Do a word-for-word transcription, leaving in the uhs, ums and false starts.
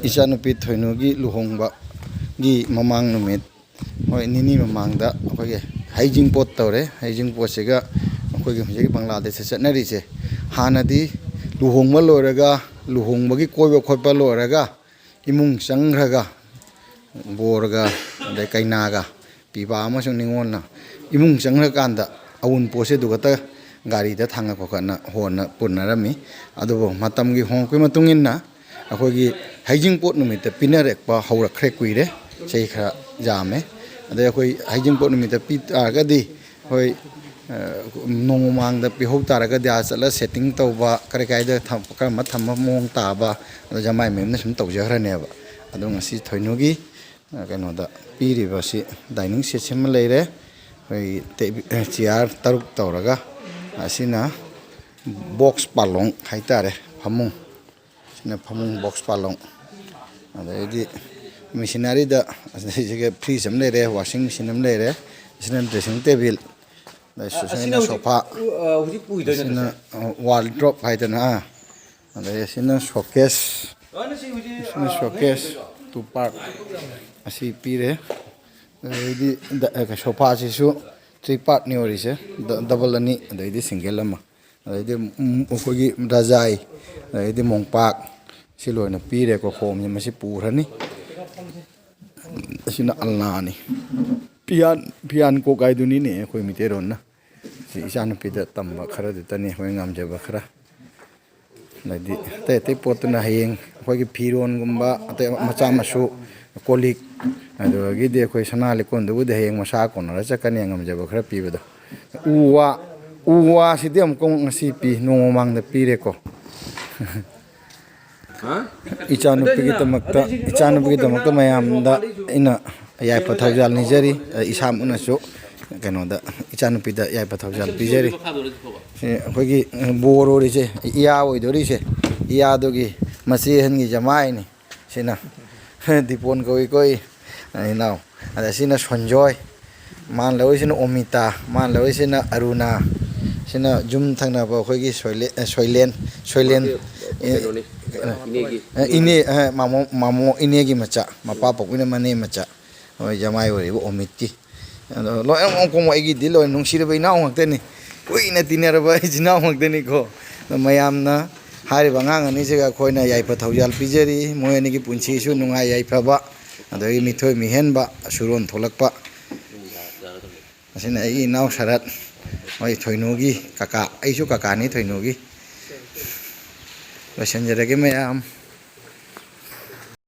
ꯏꯆꯥꯅꯨꯄꯤ ꯊꯣꯏꯅꯨꯒꯤ ꯂꯨꯍꯣꯡꯕꯒꯤ ꯃꯃꯥꯡ ꯅꯨꯃꯤꯠ, ꯍꯣꯏ, ꯅꯤꯅꯤ ꯃꯃꯥꯡꯗ ꯑꯩꯈꯣꯏꯒꯤ ꯍꯩꯖꯤꯡꯄꯣꯠ ꯇꯧꯔꯦ꯫ ꯍꯩꯖꯤꯡꯄꯣꯠꯁꯤꯒ ꯑꯩꯈꯣꯏꯒꯤ ꯍꯧꯖꯤꯛ ꯕꯪꯒ꯭ꯂꯥꯗꯦꯁꯇ ꯆꯠꯅꯔꯤꯁꯦ, ꯍꯥꯟꯅꯗꯤ ꯂꯨꯍꯣꯡꯕ ꯂꯣꯏꯔꯒ, ꯂꯨꯍꯣꯡꯕꯒꯤ ꯀꯣꯏꯕ ꯈꯣꯠꯄ ꯂꯣꯏꯔꯒ ꯏꯃꯨꯡ ꯆꯪꯈ꯭ꯔꯒ ꯕꯣꯔꯒ ꯑꯗꯩ ꯀꯩꯅꯥꯒ ꯄꯤꯕ ꯑꯃꯁꯨꯡ ꯅꯤꯉꯣꯜꯅ ꯏꯃꯨꯡ ꯆꯪꯈ꯭ꯔꯀꯥꯟꯗ ꯑꯎꯟꯄꯣꯠꯁꯦ ꯑꯗꯨ ꯈꯛꯇ ꯒꯥꯔꯤꯗ ꯊꯥꯡꯒꯠ ꯈꯣꯠꯀꯠꯅ ꯍꯣꯟꯅ ꯄꯨꯅꯔꯝꯃꯤ꯫ ꯑꯗꯨꯕꯨ ꯃꯇꯝꯒꯤ ꯍꯣꯡꯂꯛꯄꯒꯤ ꯃꯇꯨꯡ ꯏꯟꯅ ꯑꯩꯈꯣꯏꯒꯤ ꯍꯩꯖꯤꯡꯄꯣꯠ ꯅꯨꯃꯤꯠꯇ ꯄꯤꯅꯔꯛꯄ ꯍꯧꯔꯛꯈ꯭ꯔꯦ, ꯀꯨꯏꯔꯦ, ꯆꯍꯤ ꯈꯔ ꯌꯥꯝꯃꯦ꯫ ꯑꯗꯩ ꯑꯩꯈꯣꯏ ꯍꯩꯖꯤꯡꯄꯣꯠ ꯅꯨꯃꯤꯠꯇ ꯄꯤ ꯇꯥꯔꯒꯗꯤ ꯑꯩꯈꯣꯏ, ꯑ, ꯅꯣꯡꯃ ꯃꯃꯥꯡꯗ ꯄꯤꯍꯧ ꯇꯥꯔꯒꯗꯤ ꯑꯥ ꯆꯠꯂ ꯁꯦꯠꯇꯤꯡ ꯇꯧꯕ, ꯀꯔꯤ ꯀꯥꯏꯗ ꯊꯝ-, ꯀꯔꯝꯕ ꯊꯝꯕ ꯃꯑꯣꯡ ꯇꯥꯕ, ꯑꯗꯣ ꯖꯃꯥꯏ ꯃꯌꯨꯝꯅ ꯁꯨꯝ ꯇꯧꯖꯈ꯭ꯔꯅꯦꯕ꯫ ꯑꯗꯣ ꯉꯁꯤ ꯊꯣꯏꯅꯨꯒꯤ, ꯑ, ꯀꯩꯅꯣꯗ ꯄꯤꯔꯤꯕꯁꯤ ꯗꯥꯏꯅꯤꯡ ꯁꯦꯠꯁꯤꯃ ꯂꯩꯔꯦ, ꯑꯩꯈꯣꯏꯒꯤ ꯇꯦꯕꯤ-, ꯑ, ꯆꯤꯌꯥꯔ ꯇꯔꯨꯛ ꯇꯧꯔꯒ, ꯑꯁꯤꯅ ꯕꯣꯛꯁ ꯄꯥꯂꯣꯡ ꯍꯥꯏꯇꯥꯔꯦ, ꯐꯃꯨꯡ꯫ ꯁꯤꯅ ꯐꯃꯨꯡ ꯕꯣꯛꯁ ꯄꯥꯂꯣꯡ꯫ ꯑꯗꯩꯗꯤ ꯃꯦꯁꯤꯅꯔꯤꯗ ꯑꯁꯤꯒ ꯐ꯭ꯔꯤꯖ ꯑꯃ ꯂꯩꯔꯦ, ꯋꯥꯁꯤꯡ ꯃꯦꯆꯤꯟ ꯑꯃ ꯂꯩꯔꯦ꯫ ꯑꯁꯤꯅ ꯗ꯭ꯔꯦꯁꯤꯡ ꯇꯦꯕꯤꯜ꯫ ꯑꯗꯩ ꯑꯁꯤꯅ ꯁꯣꯐꯥ꯫ ꯑꯁꯤꯅ, ꯑ, ꯋꯥꯜꯗ꯭ꯔꯣꯞ ꯍꯥꯏꯗꯅ, ꯑꯥ꯫ ꯑꯗꯩ ꯑꯁꯤꯅ ꯁꯣꯀꯦꯁ꯫ ꯑꯁꯤꯅ ꯁꯣꯀꯦꯁ ꯇꯨ ꯄꯥꯔꯠ ꯑꯁꯤ ꯄꯤꯔꯦ꯫ ꯑꯗꯩꯗꯤ ꯗ-, ꯑ, ꯁꯣꯐꯥꯁꯤꯁꯨ ꯊ꯭ꯔꯤ ꯄꯥꯔꯠꯅꯤ ꯑꯣꯏꯔꯤꯁꯦ, ꯗ-, ꯗꯕꯜ ꯑꯅꯤ, ꯑꯗꯩꯗꯤ ꯁꯤꯡꯒꯜ ꯑꯃ꯫ ꯑꯗꯩꯗꯤ, ꯎꯝ, ꯑꯩꯈꯣꯏꯒꯤ ꯔꯖꯥꯏ, ꯑꯗꯩꯗꯤ ꯃꯣꯝꯄꯥꯛ, ꯁꯤ ꯂꯣꯏꯅ ꯄꯤꯔꯦꯀꯣ꯫ ꯈꯣꯝꯁꯦ ꯃꯁꯤ ꯄꯨꯈ꯭ꯔꯅꯤ꯫ ꯑꯁꯤꯅ ꯑꯜꯅꯥꯅꯤ꯫ ꯐꯤꯌꯥꯟ, ꯐꯤꯌꯥꯟ ꯀꯣꯛ ꯍꯥꯏꯗꯨꯅꯤꯅꯦ ꯑꯩꯈꯣꯏ ꯃꯤꯇꯩꯔꯣꯟꯅ꯫ ꯁꯤ ꯏꯆꯥꯅꯨꯄꯤꯗ ꯇꯝꯕ ꯈꯔꯗꯨꯇꯅꯤ, ꯑꯩꯈꯣꯏ ꯉꯝꯖꯕ ꯈꯔ꯫ ꯑꯗꯩꯗꯤ ꯑꯇꯩ ꯑꯇꯩ ꯄꯣꯠꯇꯨꯅ ꯍꯌꯦꯡ ꯑꯩꯈꯣꯏꯒꯤ ꯐꯤꯔꯣꯟꯒꯨꯝꯕ, ꯑꯇꯩ ꯃꯆꯥ ꯃꯁꯨ, ꯀꯣꯜ ꯂꯤꯛ, ꯑꯗꯨꯗꯒꯤꯗꯤ ꯑꯩꯈꯣꯏ ꯁꯅꯥ ꯂꯤꯛꯀꯣꯟꯗꯨꯕꯨꯗꯤ ꯍꯌꯦꯡ ꯃꯁꯥ ꯀꯣꯟꯅꯔ ꯆꯠꯀꯅꯤ, ꯉꯝꯖꯕ ꯈꯔ ꯄꯤꯕꯗꯣ꯫ ꯎ ꯋꯥ, ꯎ ꯋꯥꯁꯤꯗꯤ ꯑꯃꯨꯛꯀ ꯑꯃꯨꯛ ꯉꯁꯤ ꯄꯤ, ꯅꯣꯡꯃ ꯃꯃꯥꯡꯗ ꯄꯤꯔꯦꯀꯣ꯫ ꯏꯆꯥꯅꯨꯄꯤꯒꯤꯗꯃꯛꯇ, ꯏꯆꯥꯅꯨꯄꯤꯒꯤꯗꯃꯛꯇ ꯃꯌꯥꯝꯗ ꯑꯩꯅ ꯌꯥꯏꯐ ꯊꯧꯖꯥꯜ ꯅꯤꯖꯔꯤ꯫ ꯏꯁꯥꯃꯛꯅꯁꯨ ꯀꯩꯅꯣꯗ, ꯏꯆꯥꯅꯨꯄꯤꯗ ꯌꯥꯏꯐ ꯊꯧꯖꯥꯜ ꯄꯤꯖꯔꯤ꯫ ꯁꯤ ꯑꯩꯈꯣꯏꯒꯤ ꯕꯣꯔ ꯑꯣꯏꯔꯤꯁꯦ, ꯏꯌꯥ ꯑꯣꯏꯗꯣꯔꯤꯁꯦ, ꯏꯌꯥꯗꯨꯒꯤ ꯃꯆꯦ ꯑꯍꯟꯒꯤ ꯖꯃꯥꯏꯅꯤ꯫ ꯁꯤꯅ ꯗꯤꯄꯣꯟ ꯀꯧꯏꯀꯣ ꯑꯩ ꯏꯅꯥꯎ꯫ ꯑꯗ ꯁꯤꯅ ꯁꯣꯟꯖꯣꯏ, ꯃꯥꯅ ꯂꯧꯔꯤꯁꯤꯅ ꯑꯣꯃꯤꯇꯥ, ꯃꯥꯅ ꯂꯧꯔꯤꯁꯤꯅ ꯑꯔꯨꯅꯥ, ꯁꯤꯅ ꯌꯨꯝ ꯊꯪꯅꯕ ꯑꯩꯈꯣꯏꯒꯤ ꯁꯣꯏꯂꯦ-, ꯑ, ꯁꯣꯏꯂꯦꯟ, ꯁꯣꯏꯂꯦꯟ, ꯃꯥꯒꯤ ꯑꯦ, ꯀꯩꯅꯣꯅꯤ꯫ ꯏꯅꯦꯒꯤ ꯑꯦ, ꯏꯅꯦ ꯑꯦ, ꯃꯥꯃꯣ ꯃꯥꯃꯣ ꯏꯅꯦꯒꯤ ꯃꯆꯥ, ꯃꯄꯥ ꯄꯣꯛꯄꯤꯅ ꯃꯅꯦ ꯃꯆꯥ, ꯍꯣꯏ, ꯖꯃꯥꯏ ꯑꯣꯏꯔꯤꯕ ꯑꯣꯃꯤꯠꯀꯤ꯫ ꯑꯗꯣ ꯂꯣꯏꯅꯃꯛ ꯀꯣꯡꯕ ꯑꯩꯒꯤꯗꯤ ꯂꯣꯏ ꯅꯨꯡꯁꯤꯔꯕ ꯏꯅꯥꯎ ꯉꯥꯛꯇꯅꯤ, ꯀꯨꯏꯅ ꯇꯤꯟꯅꯔꯕ ꯏꯆꯤꯟ ꯏꯅꯥꯎ ꯉꯥꯛꯇꯅꯤꯀꯣ꯫ ꯑꯗꯣ ꯃꯌꯥꯝꯅ ꯍꯥꯏꯔꯤꯕ ꯑꯉꯥꯡ ꯑꯅꯤꯁꯤꯒ ꯑꯩꯈꯣꯏꯅ ꯌꯥꯏꯐ ꯊꯧꯖꯥꯜ ꯄꯤꯖꯔꯤ꯫ ꯃꯣꯏ ꯑꯅꯤꯒꯤ ꯄꯨꯟꯁꯤꯁꯨ ꯅꯨꯡꯉꯥꯏ ꯌꯥꯏꯐꯕ, ꯑꯗꯒꯤ ꯃꯤꯊꯣꯏ ꯃꯤꯍꯦꯟꯕ ꯁꯨꯔꯣꯟ ꯊꯣꯛꯂꯛꯄ꯫ ꯑꯁꯤꯅ ꯑꯩꯒꯤ ꯏꯅꯥꯎ ꯁꯔꯠ, ꯍꯣꯏ, ꯊꯣꯏꯅꯨꯒꯤ ꯀꯀꯥ, ꯑꯩꯁꯨ ꯀꯀꯥꯅꯤ ꯊꯣꯏꯅꯨꯒꯤ꯫ ꯂꯣꯏꯁꯤꯟꯖꯔꯒꯦ ꯃꯌꯥꯝ꯫